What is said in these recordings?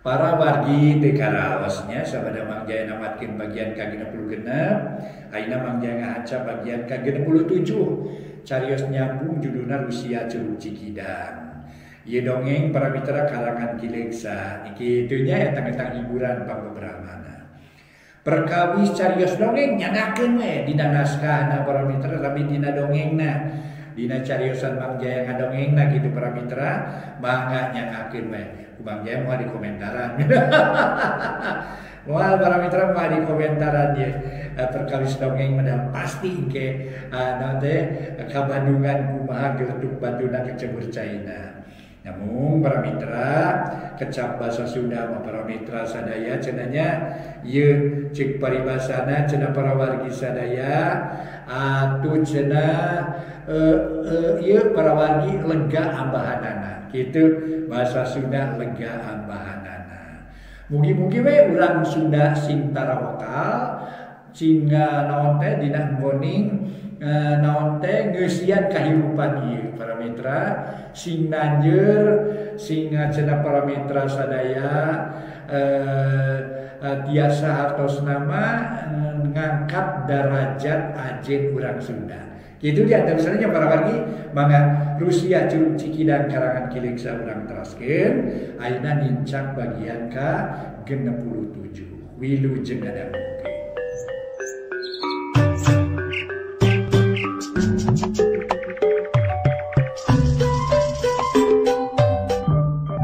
Para wargi teu karaosnya sabada Mang Jaya namatkeun bagian ka-66, ayeuna Mang Jaya ngahaca bagian ka-67. Carios nyambung judulna Rusia Curug Cikidang. Ieu dongeng para mitra karangan Ki Leuksa. Niki kitu nya etang-etang hiburan pangbeberahmana. Perkawis carios dongeng nyangakeun we dina naskahna para mitra tapi dina dongengna. Dina cariosan Mang Jaya ngadongengna kitu para mitra mangga nyangakeun we. Ku Mang Jaya moal dikomentaran. Moal para mitra moal dikomentaran ye. Perkawis dongeng mah pasti engke naon teh kabandungan kumaha geletuk batuna kecebur caina. Namun para mitra kecap bahasa Sunda mah para mitra sadaya cenanya ieu ceuk paribasana cenah para wargi sadaya atuh cenah ieu para wargi lega ambahanana kitu bahasa Sunda lega ambahanana. Mugi-mugi we urang Sunda sing tarawakal sing naon teh dina nggoning naon teh ngeusian kahirupan ieu para mitra sing nanjeur sing cenah para mitra sadaya tiasa hartosna mah ngangkat darajat ajen urang Sunda. Kitu di antaranya para wargi mangga Rusia Curug Cikidang karangan Ki Leuksa urang teraskeun ayeuna nincak bagian ka-67. Wilujeng ngadangukeun.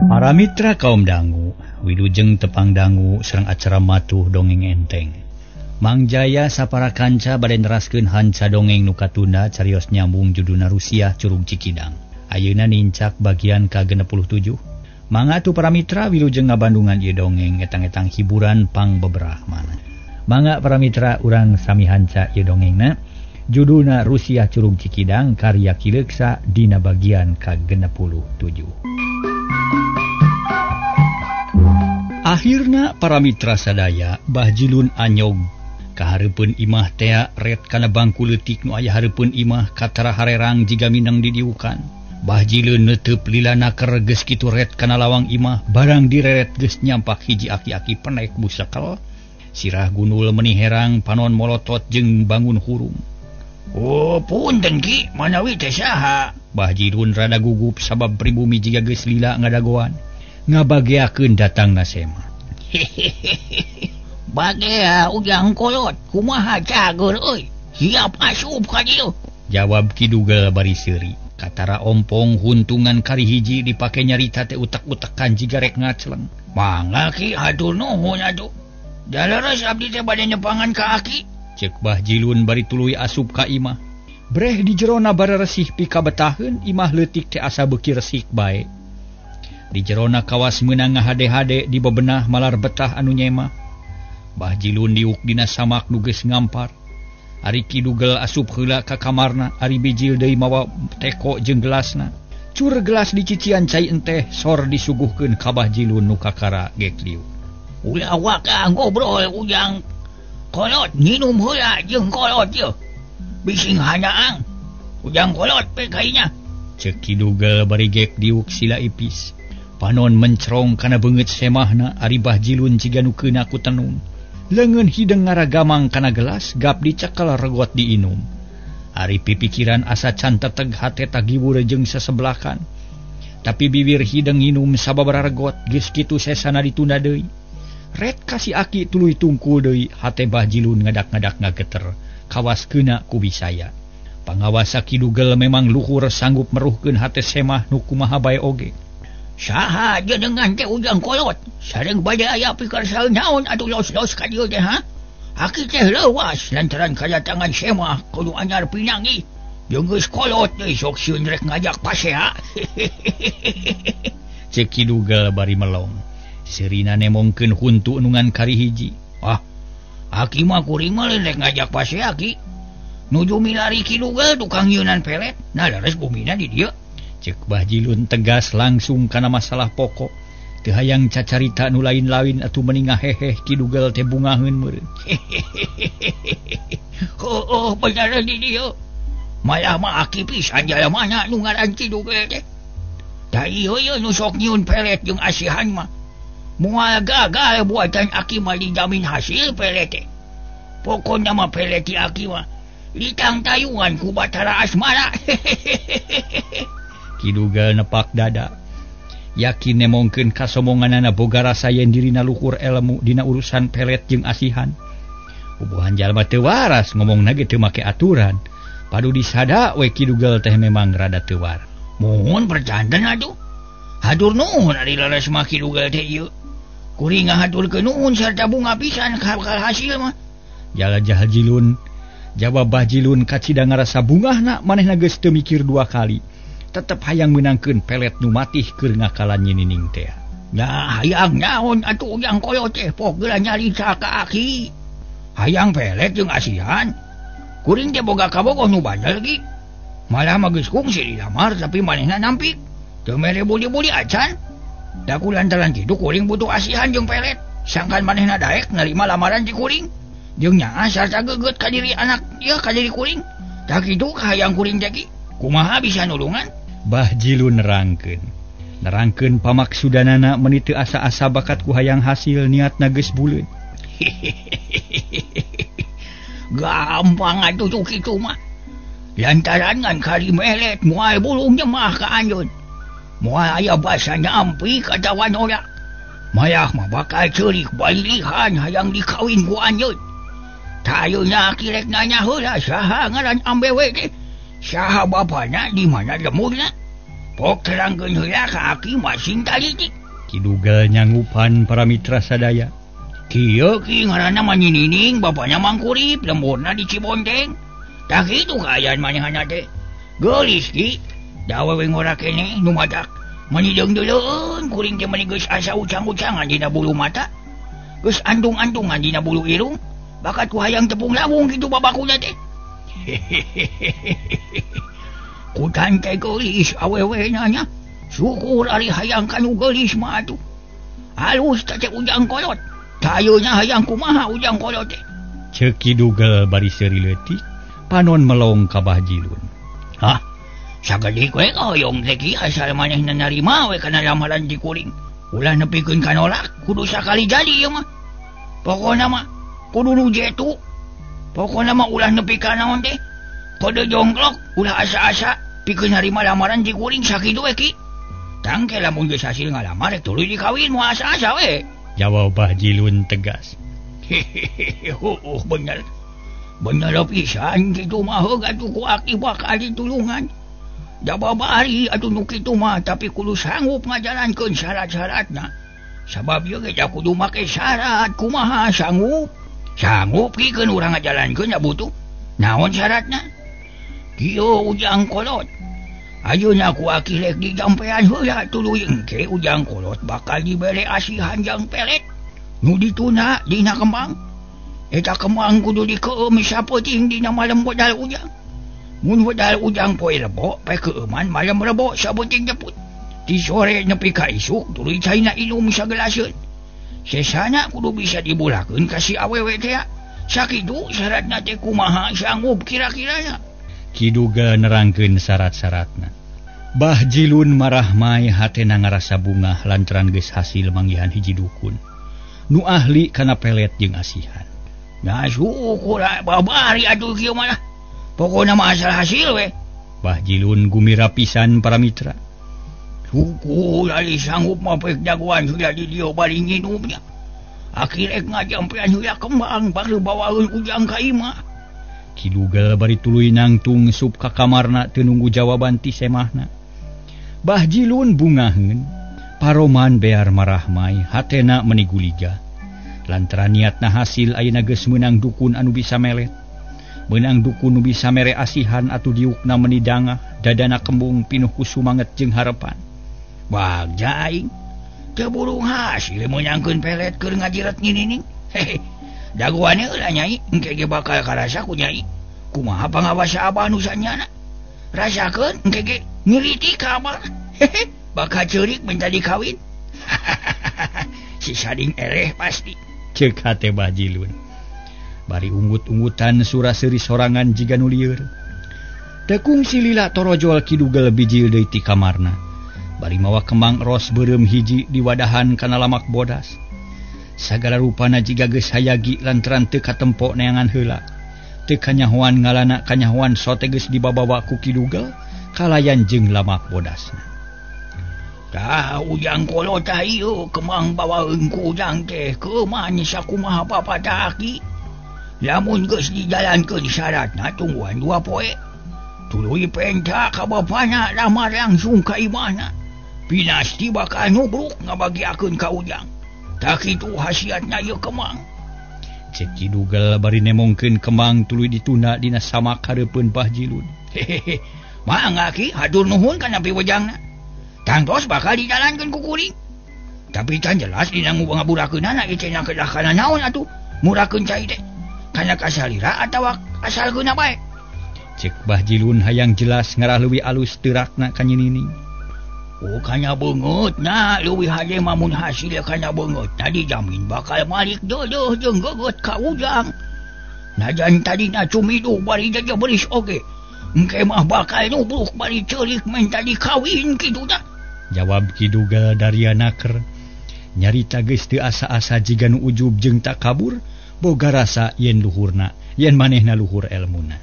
Para mitra kaum dangu, wilujeng tepang dangu sareng acara matuh dongeng enteng. Mang Jaya sapara kanca bade neraskeun hanca dongeng nu katunda carios nyambung judulna Rusia Curug Cikidang. Ayeuna nincak bagian ka-67. Mangga atuh para mitra wilujeng ngabandungan ieu dongeng etang-etang hiburan pang beberahmana. Mangga para mitra urang sami hanca ieu dongengna. Judulna Rusia Curug Cikidang karya Ki Leuksa dina bagian ka-67. Akhirna para mitra sadaya Bah Jilun anyog kahareupeun imah tea ret kana bangku leutik nu aya hareupeun imah katara harerang jiga minang didiukan. Bah Jilun neuteub lilana keur geus kitu ret kana lawang imah barang direret geus nyampak hiji aki-aki penek busekel. Sirah gunul meni herang panon molotot jeung bangun hurung. Oh punten Ki, manawi teh saha? Bah Jilun rada gugup sabab pribumi jiga geus lila ngadagoan. Ngabageakeun datangna Sema. Bagea ujang kolot, kumaha cager euy. Siap asup ka dieu. Jawab Ki Dugal bari seuri. Katara ompong huntungan kari hiji dipake nyarita teh utak-utakan jiga rek ngacleng. Mangga Ki, hatur nuhun atuh. Daleres abdi teh bade nyepangan ka aki. Ceuk Bah Jilun bari tuluy asup ka imah. Breh di jerona bararesih pikabetaheun imah leutik teh asa beuki resik bae. Di jerona kawas meunang ngahade-hade di bebenah malar betah anu nyemah. Bah Jilun diuk dina samak nu geus ngampar. Ari Ki Dugel asup heula ka kamarna, ari bijil deui mawa teko jeung gelasna. Cur gelas dicician cai enteh sor disuguhkeun ka Bah Jilun nu kakara gek liuk. Ulah waka ngobrol ujang kolot nginum heula jeung kolot ieu. Bising hanyaang. Ujang kolot pe kainya. Ceuk Ki Dugel bari gek diuk sila ipis. Panon mencrong kana beungeut semahna ari Bah Jilun jiga nu keuna ku tenung. Leungeun hideung ngaragamang kana gelas gap dicekel regot diinum. Ari pipikiran asa can teteg hate tagiwur jeung sasebelakan. Tapi bibir hideung nginum sababaraha regot geus kitu sesana ditunda deui. Ret ka si aki tuluy tungkul deui hate Bah Jilun ngadak-ngadak ngageter kawas keuna ku bisaya. Pangawasa Ki Dugel memang luhur sanggup meruhkeun hate semah nu kumaha bae oge. Saha jenengan teh ujang kolot sareng bade aya pikarsa naon atuh los-los ka dieu teh ha? Aki teh leuwas lantaran kadatangan semah kudu anyar pinangi. Jeung geus kolot deui sok sieun rek ngajak pasea. Ceuk Ki Dugel bari melong. Serina nemongkeun huntu nu ngan kari hiji. Ah, aki mah kuring mah lain rek ngajak pasea Ki. Nuju milari Ki Dugel tukang nyeunan pelet. Nah leres bumina di dieu. Ceuk Bah Jilun tegas langsung kana masalah pokok. Teu hayang cacarita nu lain-lain atuh meni ngaheheh Ki Dugel teh bungaheun meureun. Oh, bener di dieu. Malah mah aki pisan jalamana nu ngaran Ki Dugel teh. Da ieu ieu nu sok nyieun pelet jeung asihan mah. Moal gagal buatan aki mah dijamin hasil pelet teh. Pokona mah pelet ti aki mah litang tayungan ku Batara Asmara. Ki Dugal nepak dada. Yakin nemongkeun kasombonganana boga rasa yen dirina luhur elmu dina urusan pelet jeung asihan. Ubuhan jalma teu waras ngomongna ge teu make aturan. Padu disada we Ki Dugal teh memang rada teu waras. Mohon percanten atuh. Hatur nuhun ari leres mah Ki Dugal teh ieu. Kuring ngahaturkeun nuhun sarta bunga pisan bakal hasil mah. Jalajah Jilun jawab Bah Jilun kacida ngarasa bungahna manehna geus teu mikir dua kali. Tetep hayang meunangkeun pelet nu matih keur ngakalan Nyi Nining teh. Nah, hayang naon atuh ujang kolot teh pok geura nyarita ka aki. Hayang pelet jeung asihan. Kuring teh boga kabogoh nu bandel ki. Malah mah geus kungsi dilamar tapi manehna nampik. Teu mere budi-budi acan. Da ku lantaran kitu kuring butuh asihan jeung pelet. Sangkan manehna daek narima lamaran ti kuring. Jeung nyaah sarta geget ka diri anak ieu ka diri kuring. Tah kitu hayang kuring teh ki. Kumaha bisa nulungan? Bah Jilun nerangkeun. Nerangkeun pamaksudanana meuni teu asa-asa bakat ku hayang hasil niatna geus buleud. Gampang atuh kitu mah. Lantaran ngan kali melet moal bulung jemah ka anjeun. Moal aya basa nyampi katawa nolak. Malah mah bakal ceurik balilihan hayang dikawin ku anjeun. Tah ayeuna aki rek nanya heula saha ngaran ambewe teh. Saha bapana di mana lemurna? Pok terangkeun heula ka aki mah sing talitik. Ki Dugal nyanggupan para mitra sadaya. Kieu ki ngaranna mah Nyi Nining, bapana Mangkurip, lemburna di Cibonteng. Tah kitu kaayaan manehna teh. Geulis ki, da awewe ngora keneh nu matak. Mani deung-deuleun kuring teh mani geus asa ucang-ucangan dina bulu mata. Geus antung-antungan dina bulu irung. Bakat ku hayang tepung lawung kitu babakuna teh. Kutan teh geulis awewe nanya. Syukur ari hayang kanu geulis mah atuh. Halus teh ujang kolot. Tayuna hayang kumaha ujang kolot teh. Ceuk Ki Dugal bari seuri leutik, panon melong ka Bah Jilun. Hah? Sagede we hoyong teh ki asal manehna narima we kana lamaran ti kuring. Ulah nepikeun ka nolak, kudu sakali jadi ieu mah. Pokona mah kudu nu jetu. Pokona mah ulah nepi ka naon teh. Kode jongklok, ulah asa-asa pikeun narima lamaran ti kuring sakitu we ki. Tangke lamun geus hasil ngalamar rek tuluy dikawin moal asa-asa we. Jawab Bah Jilun tegas. Hehehe, bener. Bener pisan kitu mah heug atuh ku aki bakal ditulungan. Da babari atuh nu kitu mah tapi kudu sanggup ngajalankeun syarat-syaratna. Sabab ieu ge kudu make syarat kumaha sanggup. Sanggup pikeun urang ngajalankeun da butuh. Naon syaratna? Kieu ujang kolot. Ayeuna ku aki rek dijampean heula tuluy engke ujang kolot bakal dibere asihan jang pelet. Nu dituna dina kembang. Eta kembang kudu dikeum sapeuting dina malem modal ujang. Mun modal ujang poe rebo, poe keueuman malem rebo sapeuting jeput. Ti sore nepi ka isuk tuluy caina inum sagelaseun. Sesana kudu bisa dibulakeun ka si awewe teh. Sakitu syaratna teh kumaha sanggup kira-kiranya. Ki Dugal nerangkeun syarat-syaratna. Bah Jilun marahmai hatena ngarasa bungah lantaran geus hasil manggihan hiji dukun nu ahli kana pelet jeung asihan. Nah syukur babari atuh kieu mah. Pokona mah asal hasil we. Bah Jilun gumira pisan para mitra. Syukur ari sanggup mah pek jagoan heula di dieu bari nginumnya. Aki rek ngajampean heula kembang baru bawaeun ujang ka imah. Ki Dugal bari tuluy nangtung sup ka kamarna teu nunggu jawaban ti semahna. Bah Jilun bungaheun, paroman bear marahmai hatena meni guliga. Lantaran niatna hasil ayeuna geus meunang dukun anu bisa melet. Meunang dukun nu bisa mere asihan atuh diukna meni dangah, dadana kembung pinuh ku sumanget jeung harepan. Bagja aing teu burung hasil meunangkeun pelet keur ngajiret Nyi Nining. Hehe. Dagoan heula nyai, engke ge bakal karasa ku nyai. Kumaha pangawasa abah nu sanyana? Rasakeun engke ge ngiriti ka abah. Hehe, bakal ceurik minta dikawin. Si sading ereh pasti. Ceuk hate Bah Jilun. Bari unggut-unggutan sura-seuri sorangan jiga nu lieur. Teu kungsi lila torojol Ki Dugal bijil deui ti kamarna. Bari mawa kemang ros beureum hiji diwadahan kana lamak bodas. Sagala rupana jiga geus hayagi lantaran teu katempo neangan heula. Teu kanyahoan ngalana kanyahoan sote geus dibabawa ku Ki Dugel kalayan jeung lamak bodasna. Tah ujang kolot tah ieu kemang bawaeun ku ujang teh kumaha sakumaha papatah aki. Lamun geus dijalankeun syaratna tungguan 2 poe. Tuluy penta ka bapana lamar langsung ka imahna. Pinasti bakal nubruk ngabagiakeun ka ujang. Tah kitu hasiatna ieu kemang. Cek Ki Dugel bari nemongkeun kemang tuluy ditunda dina samak hareupeun Bah Jilun. Hehehe. Mangga ki hatur nuhun kana piwejangna. Tangtos bakal dijalankeun ku kuring. Tapi can jelas dina ngaburakeunana ieu teh kedah kana naon atuh murakeun cai teh. Kana kasalira atawa asalkeunna bae. Cek Bah Jilun hayang jelas ngarah leuwih alus teurakna ka Nyi Nining. Oh kana beungeutna leuwih hade mah mun hasil kana beungeutna dijamin bakal malik deudeuh jeung geget ka ujang. Najan tadina cumiduh bari jajabelis oge. Engke mah bakal nubruk bari ceurik menta dikawin kitu tah. Jawab Ki Dugel daria naker. Nyarita geus teu asa-asa jiga nu ujub jeung takabur, boga rasa yen luhurna, yen manehna luhur elmuna.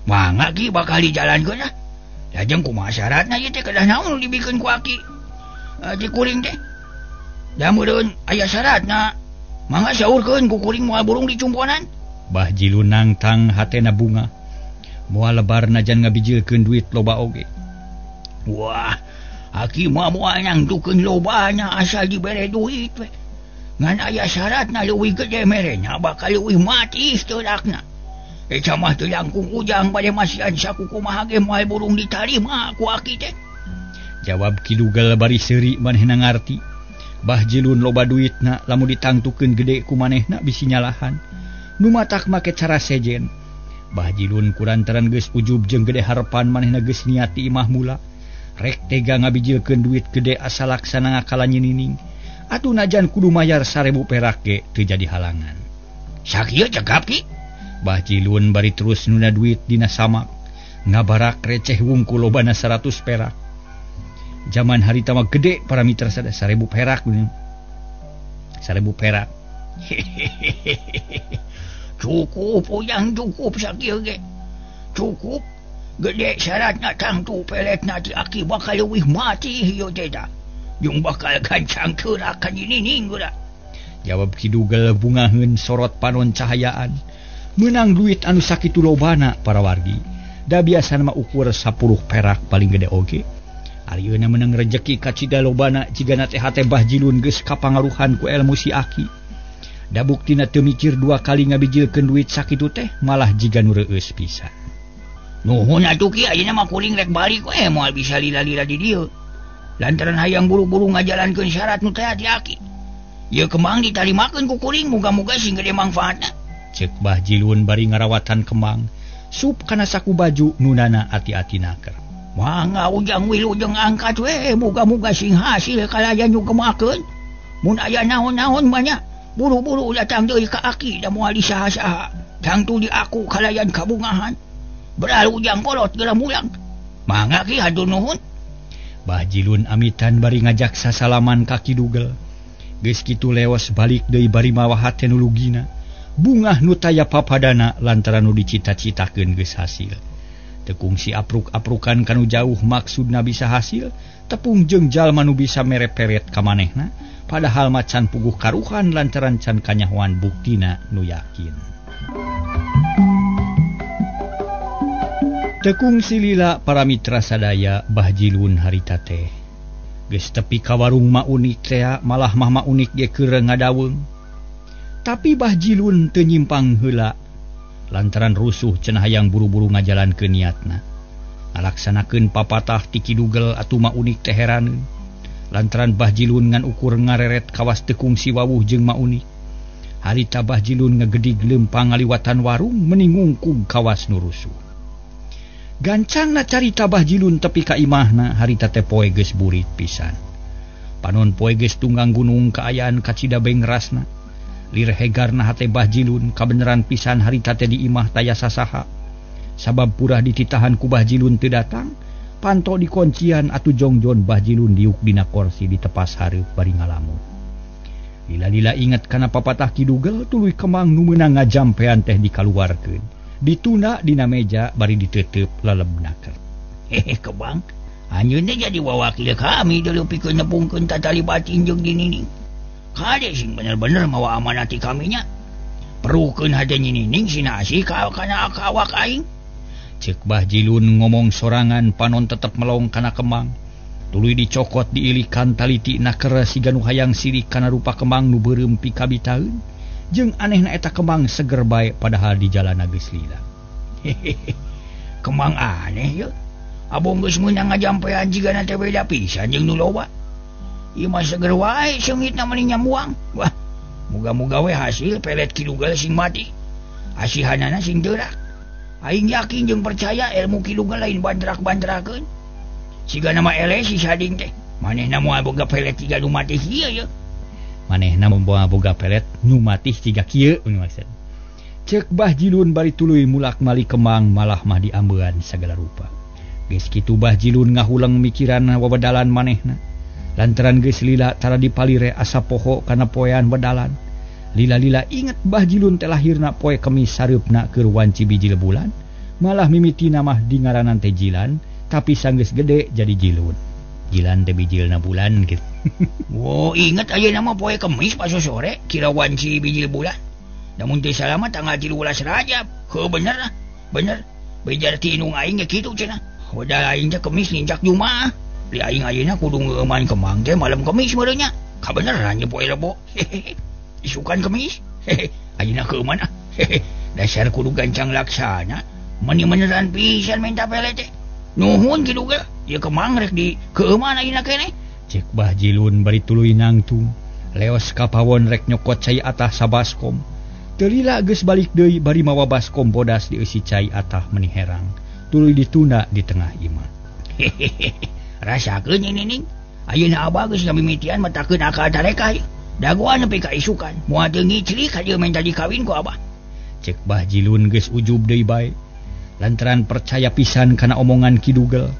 Mangga ki bakal dijalankeun ah. Lajeng kumaha syaratna ieu teh kedah naon dibikeun ku aki? Di kuring teh. Da meureun aya syaratna. Mangga saurkeun ku kuring moal burung dicumponan. Bah Jilun nangtang hatena bunga. Moal lebar najan ngabijilkeun duit loba oge. Wah, aki mah moal nangtukeun lobana asal dibere duit we. Ngan aya syaratna leuwih gede merena bakal leuwih mati teurakna. Eta mah teu langkung ujang bade masihan sakukumaha ge moal burung ditarima ku aki teh. Jawab Ki Dugel bari seuri manehna ngarti. Bah Jilun loba duitna lamun ditangtukeun gede ku manehna bisi nyalahan. Nu matak make cara sejen. Bah Jilun kulantaran geus ujub jeung gede harepan manehna geus niat ti imah mula. Rek tega ngabijilkeun duit gede asal laksana ngakalan Nyi Nining. Atuh najan kudu mayar 1000 perak ge teu jadi halangan. Sakieu cekap ki. Bah Jilun bari terus nuna duit dina samak. Ngabarak receh wungkul lobana 100 perak. Zaman harita mah gede para mitra sada 1000 perak. 1000 perak. Cukup ujang cukup sakieu ge. Cukup. Gede syaratna tangtu peletna ti aki bakal leuwih mati ieu teh tah. Jeung bakal gancang teurak ka Nyi Nining geura. Jawab Ki Dugel bungaheun sorot panon cahayaan. Menang duit anu sakitu lobana para wargi. Da biasana mah ukur 10 perak paling gede oge. Arieuna menang rejeki kacida lobana jigana teh hate Bah Jilun geus kapangaruhan ku elmu si aki. Da buktina teu mikir 2 kali ngabijilkeun duit sakitu teh malah jiga nu reueus pisan. Nuhun atuh ki ayeuna mah kuring rek balik we moal bisa lila-lila di dieu. Lantaran hayang buru-buru ngajalankeun syarat nu teh ti aki. Ieu kembang ditarimakeun ku kuring muga-muga sing gede mangfaatna. Cek Bah Jilun bari ngarawatan kembang sup kana saku baju nunana ati-ati naker. Mangga ujang wilujeng angkat we muga-muga sing hasil kalayan nu gemakeun. Mun aya naon-naon banyak buru-buru datang deui ka aki da moal disaha-saha. Tangtu di aku kalayan kabungahan. Beral ujang kolot geura mulang. Mangga ki hatur nuhun. Bah Jilun amitan bari ngajak sasalaman ka Ki Dugel. Geus kitu leos balik deui bari mawa hate nu lugina. Bungah nu taya papadana lantaran nu dicita-citakeun geus hasil. Teu kungsi apruk-aprukan kanu jauh maksudna bisa hasil, tepung jeung jalma nu bisa mereperet ka manehna, padahal macan puguh karuhan lantaran can kanyahoan buktina nu yakin. Teu kungsi lila para mitra sadaya Bah Jilun harita teh. Geus tepi ka warung Ma Unik tea malah mah Ma Unik ge keur ngadaweung. Tapi Bah Jilun teu nyimpang heula lantaran rusuh cenah hayang buru-buru ngajalankeun niatna. Ngalaksanakeun papatah ti Ki Dugel atuh Ma Unik teh heraneun. Lantaran Bah Jilun ngan ukur ngareret kawas teu kungsi wawuh jeung Ma Unik. Harita Bah Jilun ngegedig leumpang ngaliwatan warung meni ngungkug kawas nu rusuh. Gancangna carita Bah Jilun tepi ka imahna harita teh poe geus burit pisan. Panon poe geus tunggang gunung kaayaan kacida bengrasna. Lir hegarna hate Bah Jilun kabeneran pisan harita teh di imah taya sasaha. Sabab purah dititahan ku Bah Jilun teu datang, Panto dikoncian atuh jongjon Bah Jilun diuk dina korsi ditepas hareup bari ngalamun. Lila-lila inget kana papatah Ki Dugel tuluy kemang nu meunang ngajampean teh dikaluarkeun. Ditunda dina meja bari diteuteup lalebna keur. Hehe kebang, anjeun teh jadi wawakil kami deuleu pikeun nepungkeun tatali batin jeung Nyi Nining. Kade sing bener-bener mawa amanah ti kami nya. Perukeun hate Nyi Nining sina asih ka kana ka awak aing. Cek Bah Jilun ngomong sorangan panon tetep melong kana kemang. Tuluy dicokot diilikan taliti naker siga nu hayang sirik kana rupa kemang nu beureum pikabitaeun. Jeung anehna eta kemang seger bae padahal di jalana geus lila. Hehehe. Kemang aneh ye. Abong geus meunang ngajampean jigana teh beda pisan jeung nu loba. Ieu mah seger wae seungitna meni nyamuang. Wah, muga-muga we hasil pelet Ki Dugel sing mati. Asihanana sing teurak. Aing yakin jeung percaya ilmu Ki Dugel lain bandrak-bandrakeun. Siga nama eleh si Sading teh. Manehna moal boga pelet tiga nu mati kieu ye. Manehna moal boga pelet nu mati tiga kieu maksud. Cek Bah Jilun bari tuluy mulak-malik kemang malah mah diambean sagala rupa. Geus kitu Bah Jilun ngahuleng mikiran wawedalan manehna. Lantaran geus lila tara dipalire asa poho kana poean wedalan. Lila-lila inget Bah Jilun teh lahirna poe Kemis sareupna keur wanci bijil bulan, malah mimitina mah dingaranan teh Jilan, tapi sanggeus gede jadi Jilun. Jilan teh bijilna bulan gitu. Wo, inget ayeuna mah poe Kemis pas sore kira wanci bijil bulan. Namun teu salah mah tanggal 13 Rajab. Heuh bener lah. Bener. Bejar ti indung aing ge kitu cenah. Modal aing teh Kemis nincak Jumaah. Li aing ayeuna kudu ngeuman kemang teh malam Kemis meureun nya. Kabeneran ye poe Rebo. Hehehe. Isukan Kemis. Hehe. Ayeuna keuman ah. Hehe. Dasar kudu gancang laksana. Meni beneran pisan minta pelet teh. Nuhun Ki Dugel. Ieu kemang rek di keuman ayeuna keneh. Cek Bah Jilun bari tuluy nangtung. Leos ka pawon rek nyokot cai atah sabaskom. Teu lila geus balik deui bari mawa baskom bodas dieusi cai atah meni herang. Tuluy ditunda di tengah imah. Hehehe. Rasakeun Nyi Nining. Ayeuna abah geus ngamimitian matakeun akal tarekah. Dagoan nepi ka isukan. Moal teu ngiclik ka dieu menta dikawin ku abah. Cek Bah Jilun geus ujub deui bae. Lantaran percaya pisan kana omongan Ki Dugel.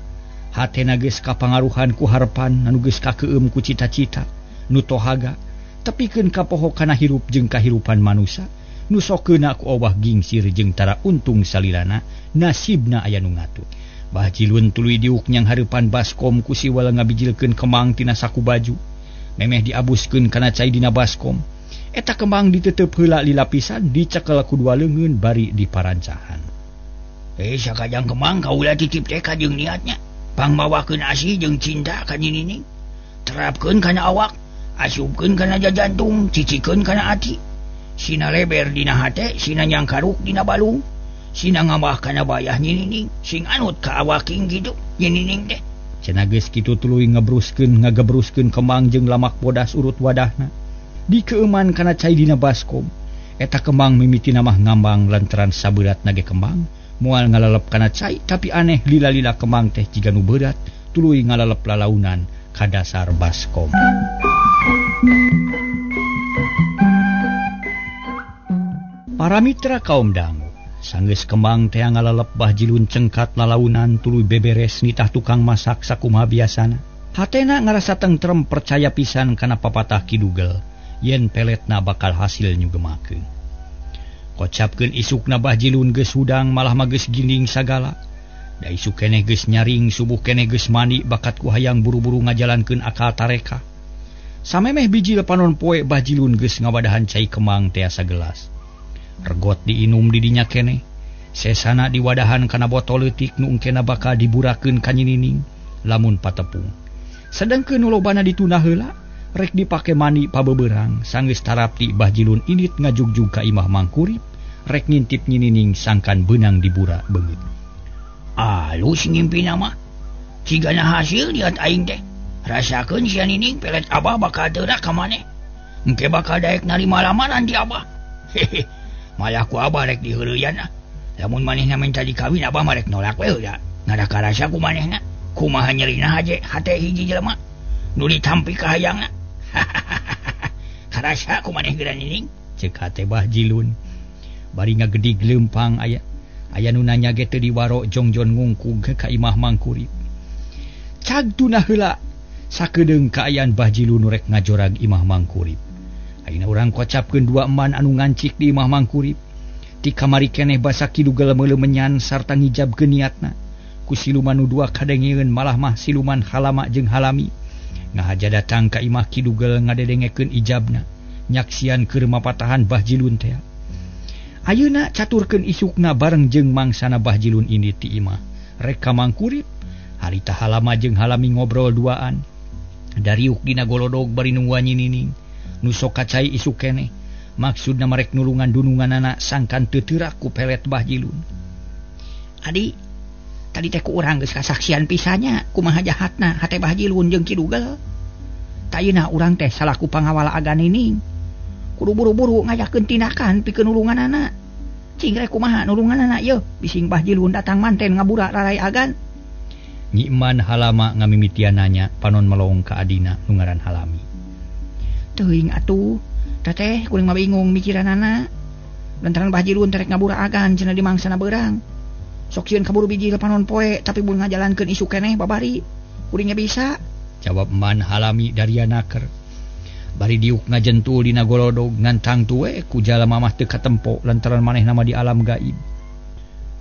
Hatena geus kapangaruhan ku harepan anu geus kakeueum ku cita-cita nu tohaga tepikeun kapoho kana hirup jeung kahirupan manusa nu sokeuna ku owah gingsir jeung tara untung salilana nasibna aya nu ngatur. Bah Jilun tuluy diuk nyang hareupan baskom ku siwal ngabijilkeun kemang tina saku baju. Memeh diabuskeun kana cai dina baskom. Eta kemang ditetep heula lila pisan dicekel ku dua leungeun bari diparancahan. Sakajang kemang kaula titip teh ka jeung niatnya. Pangmawakeun asih jeung cinta ka Nyi Nining. Terapkeun kana awak, asupkeun kana jantung, cicikeun kana ati. Sina leber dina hate, sina nyangkaruk dina balung. Sina ngamah kana bayah Nyi Nining, sing anut ka awaking kitu Nyi Nining teh. Cenah geus kitu tuluy ngebruskeun ngagebruskeun kemang jeung lamak bodas urut wadahna. Dikeuman kana cai dina baskom. Eta kemang mimitina mah ngambang lantaran saberat nage kemang. Moal ngalalep kana cai tapi aneh lila-lila kemang teh jiga nu berat tuluy ngalalep lalaunan ka dasar baskom. Para mitra kaum dangu, sanggeus kemang teh ngalalep Bah Jilun cengkat lalaunan tuluy beberes nitah tukang masak sakumaha biasana. Hatena ngarasa tentrem percaya pisan kana papatah Ki Dugel yen peletna bakal hasil nyugemakeun. Kocapkeun isukna Bah Jilun geus hudang malah mah geus ginding sagala. Da isuk keneh geus nyaring subuh keneh geus mandi bakat ku hayang buru-buru ngajalankeun akal tareka. Samemeh bijil panon poe Bah Jilun geus ngawadahan cai kemang teh sagelas. Regot diinum di dinya keneh. Sesana diwadahan kana botol leutik nu engkena bakal diburakeun ka Nyi Nining lamun patepung. Sedengkeun nu lobana ditunda heula rek dipake mandi pabeberang sanggeus tarapti Bah Jilun indit ngajugjug ka imah Mangkurip rek ngintip Nyi Nining sangkan beunang dibura beungeut. Alus ngimpina mah cigana hasil liat aing teh. Rasakeun sia Nining pelet abah bakal teurak ka maneh. Engke bakal daek narima lamaran ti abah. Hehe. Malah ku abah rek diheureuyana. Lamun manehna minta dikawin abah mah rek nolak we heula. Ngada karasa ku manehna. Kumaha nyerina haje hate hiji jelema nu ditampi kahayangna. Karasa ku maneh geura Nining. Ceuk hate Bah Jilun. Bari ngagedig leumpang aya. Aya nu nanya ge teu diwaro jongjon ngungkug ka imah Mangkurip. Cag tuna heula sakedeung kaayaan Bah Jilun rek ngajorag imah Mangkurip. Ayeuna urang kocapkeun dua eman anu ngancik di imah Mangkurip. Ti kamari keneh basa Ki Dugel meuleuh menyan sarta ngijabkeun niatna. Ku siluman nu dua kadengeun malah mah siluman Halama jeung Halami. Ngahaja datang ka imah Ki Dugel ngadedengekeun ijabna. Nyaksian keur mapatahan Bah Jilun teh. Ayeuna caturkeun isukna bareng jeung mangsana Bah Jilun ini ti imah. Rek ka Mangkurip, harita Halama jeung Halami ngobrol duaan. Dariuk dina golodog bari nungguan nyinining. Nu sok kacai isuk keneh. Maksudna marek nulungan dununganana sangkan teu teurak ku pelet Bah Jilun. Adi, tadi teh ku urang geus kasaksian pisannya kumaha jahatna hate Bah Jilun jeung Ki Dugel. Tayina urang teh salaku pangawal agan ini. Kudu buru-buru ngajakeun tindakan pikeun nulunganana. Cing rek kumaha nulunganana yeuh bising Bah Jilun datang manten ngabura rarai agan. Nyi Eman Halama ngamimitian nanya panon melong ka adina nu ngaran Halami. Teuing atuh, teteh kuring mah bingung mikiranana. Lantaran Bah Jilun terek ngabura agan cenah di mangsana beurang. Sok sieun kaburu bijil panon poe tapi mun ngajalankeun isu keneh babari. Kuringnya bisa. Jawab Man Halami daria naker. Bari diuk ngajentul dina golodog ngantang tuwe ku jalma mah teu katempo lantaran manehna mah di alam gaib.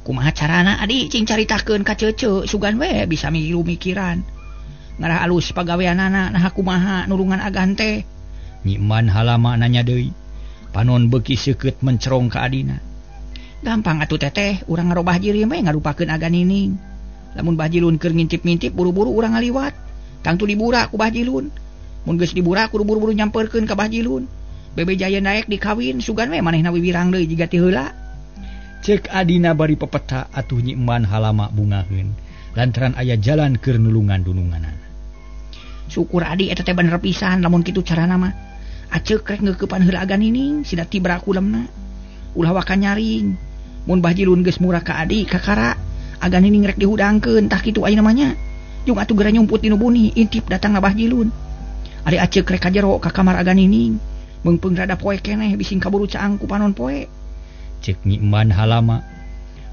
Kumaha carana adi cing caritakeun ka cece sugan we bisa milu mikiran. Ngarah alus pagaweanana nah kumaha nulungan agan teh. Nyi Eman Halama nanya deui. Panon beuki seukeut mencerong ka adina. Gampang atuh teteh, urang ngarobah jirim we ngarupakeun agan nining. Lamun Bah Jilun keur ngintip-ngintip buru-buru urang ngaliwat. Tangtu dibura ku Bah Jilun. Mun geus dibura kudu buru-buru nyamperkeun ka Bah Jilun. Bebe jaya naek dikawin sugan we manehna wiwirang deui jiga ti heula. Cek adina bari pepeta atuh Nyi Eman Halama bungaheun lantaran aya jalan keur nulungan dununganana. Syukur adi eta teh bener pisan lamun kitu carana mah. Aceuk rek ngeukepan heula agan nining sida tibra kulemna. Ulah waka nyaring. Mun Bah Jilun geus murah ka adi kakara agan nining rek dihudangkeun tah kitu ayeuna mah nya. Jung atuh geura nyumput dinu buni intip datang Bah Jilun. Ari aceuk rek ka jero ka kamar agan nining. Meungpeung rada poe keneh bising kaburu caang ku panon poe. Cek Nyi Eman Halama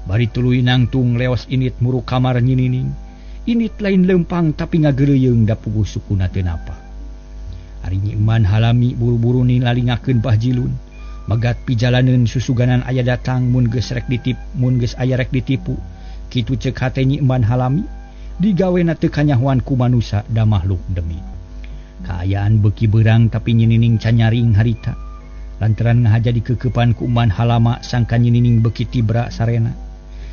bari tuluy nangtung leos init muru kamar Nyi Nining. Init lain lempang tapi ngageureuyeung da puguh sukuna teu napa. Ari Nyi Eman Halami buru-buru nilalingakeun Bah Jilun. Magat pijalaneun susuganan aya datang mun geus rek ditip mun geus aya rek ditipu. Kitu ceuk hate Nyi Eman Halami digawena teu kanyahoan ku manusa da makhluk demi. Kaayaan beuki beurang tapi Nyi Nining canyaring harita. Lantaran ngahaja dikekepan ku Eman Halama sangka Nyi Nining beuki tibra sarena.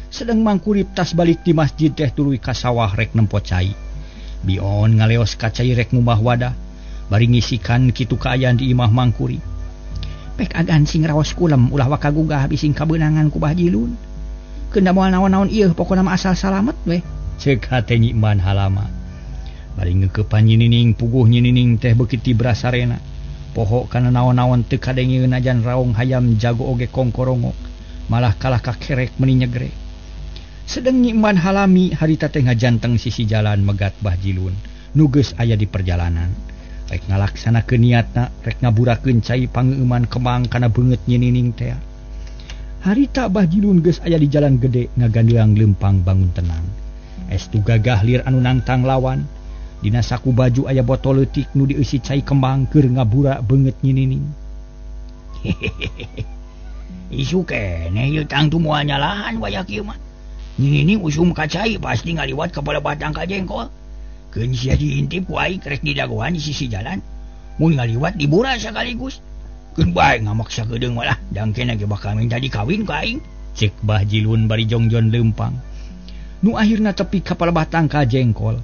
Sedeng Mangkurip tas balik di masjid teh tuluy ka sawah rek nempo cai. Bion ngaleos ka cai rek ngubah wadah. Bari ngisikan kitu kaayaan di imah Mangkurip. Pek agan sing raos kulem ulah waka gugah bising kabeunangan ku Bah Jilun. Keun da moal naon-naon ieu pokona mah asal salamet weh. Ceuk hate Nyi Eman Halama. Bari ngeukepan Nyi Nining puguh Nyi Nining teh beuki tibra sarena. Poho kana naon-naon teu kadengeun ajan raong hayam jago oge kongkorongok. Malah kalah ka kerek meuni nyegrek. Sedeng Nyi Eman Halami harita teh ngajanteng sisi jalan megat Bah Jilun nu geus aya di perjalanan. Rek ngalaksanakeun niatna, rek ngaburakeun cai pangeuman kemang kana beungeut Nyi Nining teh. Harita Bah Jilun geus aya di jalan gede ngagandeang leumpang bangun tenang. Estu gagah lir anu nangtang lawan. Dina saku baju aya botol leutik nu dieusi cai kembang keur ngabura beungeut Nyi Nining. Hehehe. Isu keneh ieu tangtu moal nyalahan wayah kieu mah. Nyi Nining usum ka cai pasti ngaliwat ka batang ka jengkol. Keun sia diintip ku aing rek didagoan di sisi jalan. Mun ngaliwat dibura sakaligus. Keun bae ngamaksa geudeung malah dangkena ge bakal minta dikawin ka aing. Cek Bah Jilun bari jongjon leumpang. Nu akhirna tepi ka batang ka jengkol.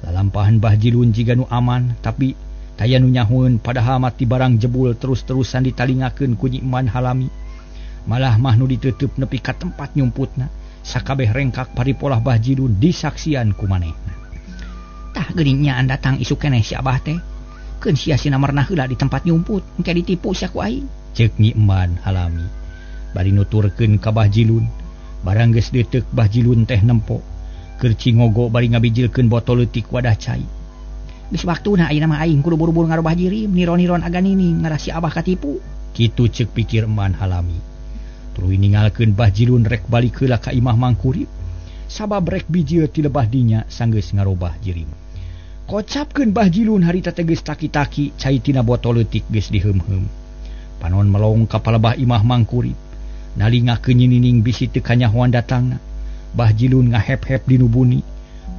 Lalampahan Bah Jilun jiga nu aman tapi taya nu nyahueun padahal mati barang jebul terus-terusan ditalingakeun ku Nyi Eman Halami. Malah mah nu ditutup nepi ka tempat nyumputna. Sakabeh rengkak paripolah Bah Jilun disaksian ku manehna. Tah geuning nyaan datang isuk keneh si Abah teh. Keun sia sina mernah heula di tempat nyumput, engke ditipu sia ku aing. Ceuk Nyi Eman Halami. Bari nuturkeun ka Bah Jilun, barang geus deuteuk Bah Jilun teh nempo. Keur cingogo bari ngabijilkeun botol leutik wadah cai. Geus waktuna ayeuna mah aing kudu buru-buru ngarobah jirim, niron-niron agan ini ngarah si Abah katipu. Kitu ceuk pikir Eman Halami. Tuluy ningalkeun Bah Jilun rek balik heula ka imah Mangkurip. Sabab rek bijil ti lebah dinya sanggeus ngarobah jirim. Kocapkeun Bah Jilun harita teh geus taki-taki cai tina botol leutik geus diheum-heum. Panon melong ka palebah imah mangkurip. Nalingakeun nyinining bisi teu kanyahoan datangna. Bah Jilun ngahep-hep dinu buni.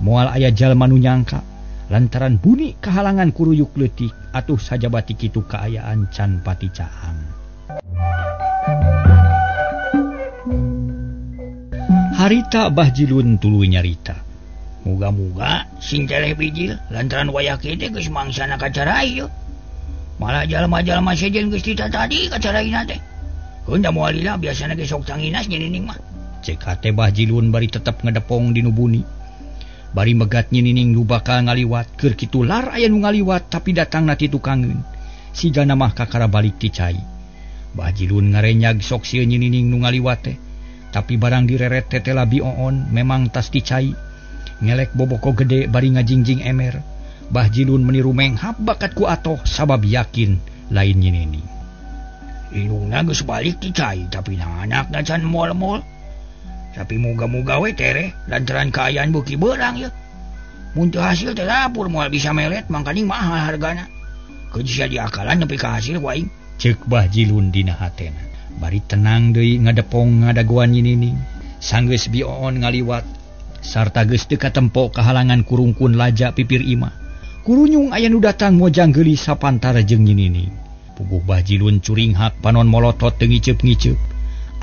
Moal aya jalma nu nyangka lantaran buni kahalangan kuruyuk leutik atuh sajabati kitu kaayaan can pati caang. Harita Bah Jilun tuluy nyarita. Muga-muga sing tereh bijil lantaran wayah kieu teh geus mangsana kacarai yeuh. Malah jalma-jalma sejen geus tita tadi kacaraina teh. Keun da moal lila biasana ge sok tanginas nyinining mah. Cek hate Bah Jilun bari tetep ngedepong dinu buni. Bari megat nyinining nu bakal ngaliwat keur kitu lar aya nu ngaliwat tapi datangna ti tukangeun. Sigana mah kakara balik ti cai. Bah Jilun ngarenyag sok sieun nyinining nu ngaliwat teh. Tapi barang direret teh labi oon memang tas ti cai. Ngelek boboko gede bari ngajingjing emer. Bah Jilun meniru menghap bakat ku atoh sabab yakin lain nyinining. Indungna geus balik ti cai tapi na anakna can moal-moal. Tapi muga-muga we tereh lantaran kaayaan beuki beurang yeuh. Mun teu hasil teh dapur moal bisa melet mangkaning mahal hargana. Keun sia diakalan nepi ka hasil ku aing. Ceuk Bah Jilun dina hatena. Bari tenang deui ngadepong ngadagoan nyinining. Sanggeus bioon ngaliwat sarta geus teu katempo kahalangan kurungkun laja pipir imah. Kurunyung aya nu datang mojang geulis sapantara jeung nyinining. Puguh Bah Jilun curinghak panon molotot teu ngiceup-ngiceup.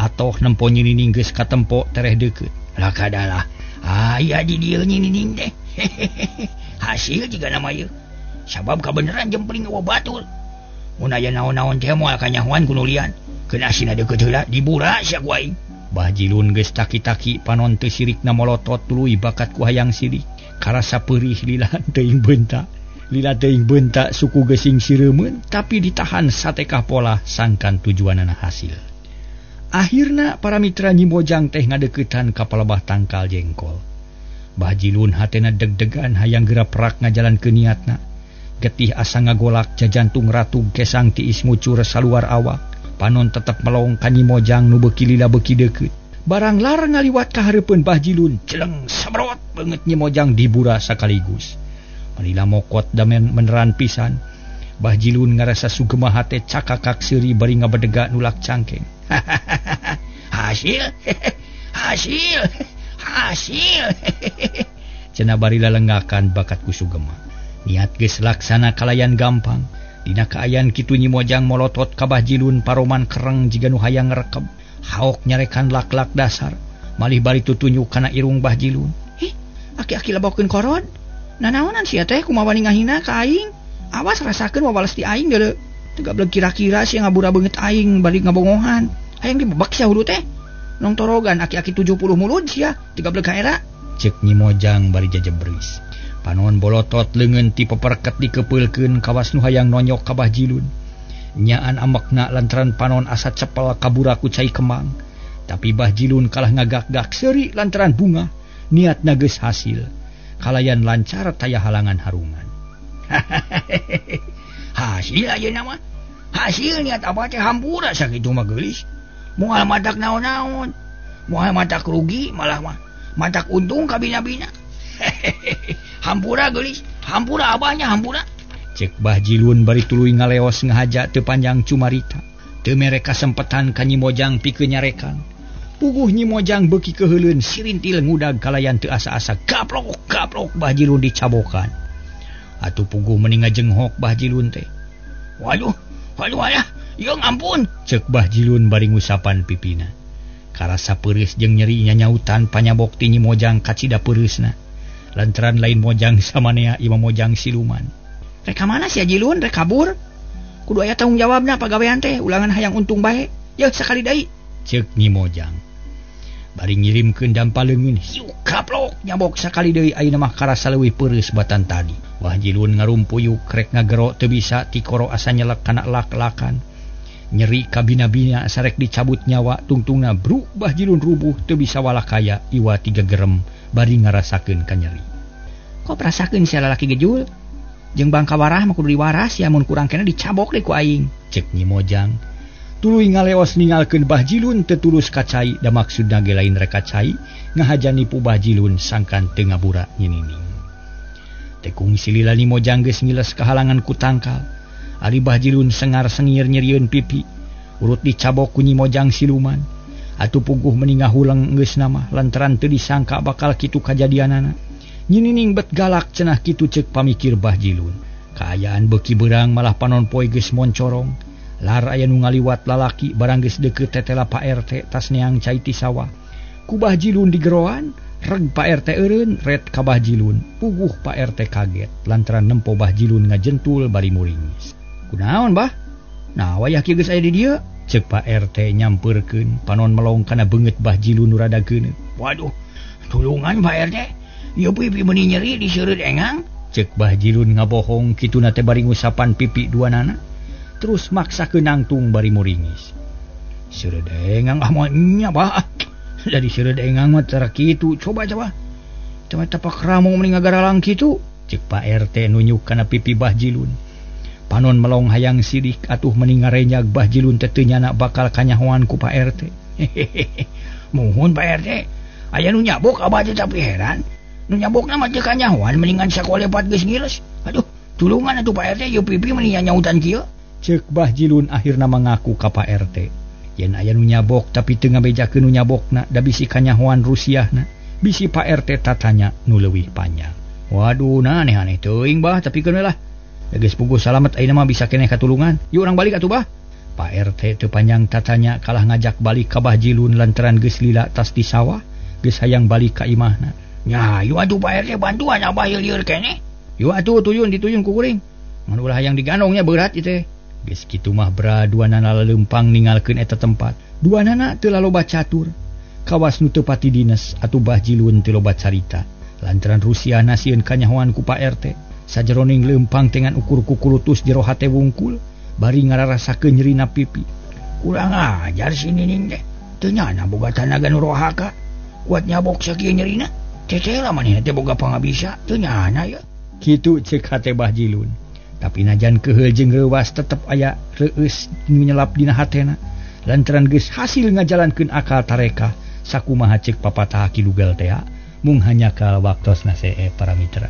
Atoh nempo nyinining geus katempo tereh deukeut. Lah kadalah aya di dieu nyinining teh. Hasil jiga nama ieu. Sabab kabeneran jempling eueuh batur. Mun aya naon-naon teh moal kanyahoan ku nulian. Keun asina deukeut heula dibura sia ku aing. Bah Jilun geus taki-taki panon teu sirikna molotot tuluy bakat ku hayang sirik. Karasa peurih lila teuing beunta. Lila teuing beunta suku geusing sireumeun tapi ditahan satekah pola sangkan tujuanana hasil. Akhirna para mitra Nyi Mojang teh ngadeuketan ka palebah tangkal jengkol. Bah Jilun hatena deg-degan hayang geura prak ngajalankeun niatna. Getih asa ngagolak jajantung ratug kesang tiis ngucur saluar awak. Panon tetep melong ka Nyi Mojang nu beuki lila beuki deukeut. Barang lar ngaliwat ka hareupeun Bah Jilun, celeng sabrot beungeut Nyi Mojang dibura sakaligus. Manila mokot damen meneran pisan. Bah Jilun ngarasa sugema hate cakakak seuri bari ngabedega nulak cangkeng. Hasil hasil hasil. Cenah bari lalengakan bakat ku sugema. Niat geus laksana kalayan gampang. Dina kaayaan kitu Nyi Mojang molotot ka Bah Jilun paroman kereng jiga nu hayang ngrekeb. Haok nyarekan lak-lak dasar. Malih bari tutunjuk kana irung Bah Jilun. Hih, aki-aki lebokeun korod. Nanaonan sia teh kumaha wani ngahina ka aing? Awas rasakeun wawales ti aing deuleu. Teu gablek kira-kira sia ngabura beungeut aing bari ngabongohan. Hayang dibebek sia hulu teh. Nong torogan aki-aki 70 mulud sia, teu gablek ka era. Ceuk Nyi Mojang bari jajebris. Panon bolotot leungeun ti peperket dikepeulkeun kawas nu hayang nonyok ka Bah Jilun. Nyaan amekna lantaran panon asa cepel kabura ku cai kemang. Tapi Bah Jilun kalah ngagak-gak seuri lantaran bunga, niatna geus hasil. Kalayan lancar taya halangan harungan. Hasil ayeuna mah. Hasil niat abah teh hampura sakitu mah geulis. Moal matak naon-naon. Moal matak rugi malah mah matak untung kabina-bina. Hampura geulis, hampura abahnya hampura. Cek Bah Jilun bari tuluy ngaleos ngahaja teu panjang cumarita. Teu mere kasempetan ka Nyi Mojang pikeun nyarekan. Puguh Nyi Mojang beuki keuheuleun sirintil ngudag kalayan teu asa-asa gaplok gaplok Bah Jilun dicabokan. Atuh puguh meni ngajenghok Bah Jilun teh. Waduh, waduh ayah, yeung ampun. Cek Bah Jilun bari ngusapan pipina. Karasa peureus jeung nyeri nyanyautan panyabok ti Nyi Mojang kacida peureusna. Lantaran lain mojang samanea ieu mojang siluman. Rek ka mana sia Jilun, rek kabur? Kudu aya tanggung jawabna pagawean teh, ulangan hayang untung bae. Yeuh sakali deui. Ceuk Nyi Mojang. Bari ngirimkeun dampa leungeun, hiu kaplok nyabok sakali deui ayeuna mah karasa leuwih peureus batan tadi. Wah Jilun ngarumpuyuk rek ngagero teu bisa tikoro asa nyelek kana lak-lakan. Nyeri kabina-bina sarek dicabut nyawa tungtungna bruk Bah Jilun rubuh teu bisa walakaya iwa tiga gerem bari ngarasakeun ka nyeri. Kok perasakeun sia lalaki gejul? Jeung bangka warah mah kudu diwaras ya mun kurang kena dicabok deui ku aing. Ceuk Nyi Mojang. Tuluy ngaleos ningalkeun Bah Jilun teu tulus ka cai da maksudna ge lain rek ka cai ngahaja nipu Bah Jilun sangkan teu ngabura nyinining. Tekung silila Nyi Mojang geus ngiles kahalangan ku tangkal. Ari Bah Jilun sengar-sengir nyerieun pipi. Urut dicabok ku Nyi Mojang siluman. Atuh puguh meni ngahuleng geus nama lantaran teu disangka bakal kitu kajadianana. Nyi Nining bet galak cenah kitu ceuk pamikir Bah Jilun. Kaayaan beuki beurang malah panon poe geus moncorong. Lar aya nu ngaliwat lalaki barang geus deukeut tetela Pak RT tas neang cai ti sawah. Ku Bah Jilun digeroan, reg Pak RT eureun, ret ka Bah Jilun. Puguh Pak RT kaget lantaran nempo Bah Jilun ngajentul bari muringis. Kunaon Bah? Nah wayah kieu geus aya di dieu? Ceuk Pak RT nyampeurkeun panon melong kana beungeut Bah Jilun nu rada geuneut. Waduh, tulungan Pak RT. Ieu pipi meuni nyeri diseureut engang. Ceuk Bah Jilun ngabohong kituna teh bari ngusapan pipi duanana. Terus maksa ke nangtung bari muringis. Seureut engang ah moal nya Bah. Jadi seureut engang mah tara kitu. Coba coba. Coba tapak ramo meni ngagaralang kitu. Ceuk Pak RT nunjuk kana pipi Bah Jilun. Panon melong hayang sidik atuh meni ngarenyag Bah Jilun teh teu nyana bakal kanyahoan ku Pak RT. Hehehe. Muhun Pak RT. Aya nu nyabok abah teh tapi heran. Nu nyabokna mah teu kanyahoan mendingan sakolepat geus ngiles. Aduh, tulungan atuh Pak RT ieu pipi meni nyautan kieu. Ceuk Bah Jilun akhirna mangaku ka Pak RT. Yen aya nu nyabok tapi teu ngabejakeun nu nyabokna da bisi kanyahoan rusiahna. Bisi Pak RT tatanya nu leuwih panjang. Waduh, nah aneh-aneh teuing Bah, tapi keun we lah. Da geus puguh salamet ayeuna mah bisa keneh katulungan. Yuk urang balik atuh Bah. Pak RT teu panjang tatanya kalah ngajak balik ka Bah Jilun lantaran geus lila tas di sawah, geus hayang balik ka imahna. Nya, yuk atuh Pak RT bantuan abah lieur keneh. Yuk atuh tuyun dituyun ku kuring. Mun ulah hayang digandongnya berat ieu teh. Geus kitu mah bra duanana leumpang ninggalkeun eta tempat. Duanana teu laloba catur. Kawas nu teu pati dines atuh Bah Jilun teu loba carita. Lantaran rusiahna sieun kanyahoan ku Pak RT. Sajeroning leumpang tengan ukur kukulutus jero hate wungkul bari ngararasakeun nyerina pipi. Kurang ajar si Nining teh. Teu nyana boga tanaga nu rohaka. Kuat nyabok sakieu nyerina. Teteh lah manehna teh boga pangabisa. Teu nyana ya. Kitu ceuk hate Bah Jilun. Tapi najan keheul jeung reuwas tetep aya reueus nu nyelap dina hatena lantaran geus hasil ngajalankeun akal tareka sakumaha ceuk papatah Ki Lugal teh mung hanya kal waktosna see para mitra.